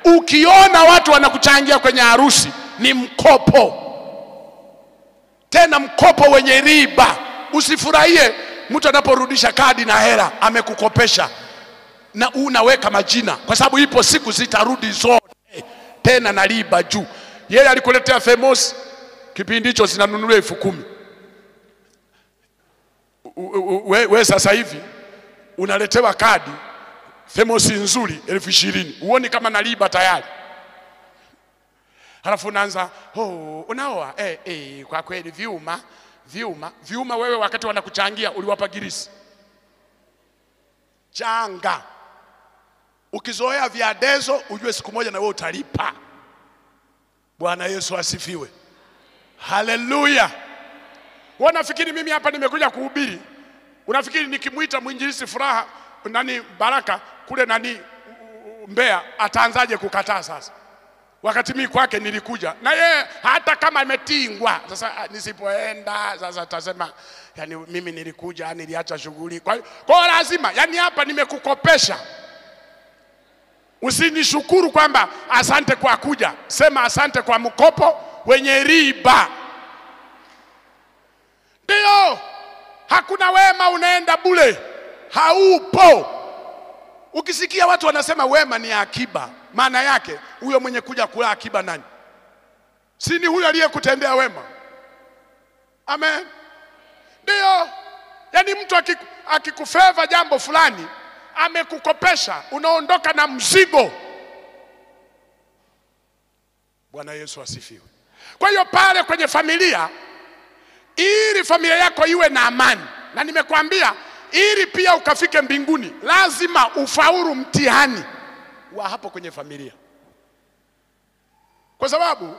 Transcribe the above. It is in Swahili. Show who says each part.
Speaker 1: Ukiona watu wanakuchangia kwenye harusi ni mkopo, tena mkopo wenye riba. Usifurahie mtu anaporudisha kadi na hela, amekukopesha na unaweka majina, kwa sababu ipo siku zitarudi zote tena na riba juu. Yeye alikuletea Femos kipindi hicho zinanunuliwa 10,000. We sasa hivi unaletewa kadi Femos nzuri 20,000, uone kama na riba tayari. Halafu unaanza, oh, unaoa kwa kweli vyuma vyuma vyuma. Wewe wakati wanakuchangia uliwapa girisi changa. Ukizoea vya dezo ujue siku moja na wewe utalipa. Bwana Yesu asifiwe. Haleluya. Wanafikiri mimi hapa nimekuja kuhubiri. Unafikiri nikimuita mwinjilisti Furaha nani Baraka kule nani Mbeya ataanzaje kukataa sasa? Wakati mimi kwake nilikuja na yeye, hata kama ametingwa sasa, nisipoenda sasa atasema yani mimi nilikuja niliacha shughuli. Kwa hiyo lazima, yani hapa nimekukopesha. Usinishukuru kwamba asante kwa kuja, sema asante kwa mkopo wenye riba. Ndio, hakuna wema unaenda bure, haupo. Ukisikia watu wanasema wema ni akiba, maana yake huyo mwenye kuja kula akiba nani? Si ni huyo aliyekutendea wema? Amen. Ndio, yani mtu akikufeva jambo fulani, amekukopesha, unaondoka na mzigo. Bwana Yesu asifiwe. Kwa hiyo pale kwenye familia, ili familia yako iwe na amani, na nimekuambia ili pia ukafike mbinguni lazima ufaulu mtihani wa hapo kwenye familia. Kwa sababu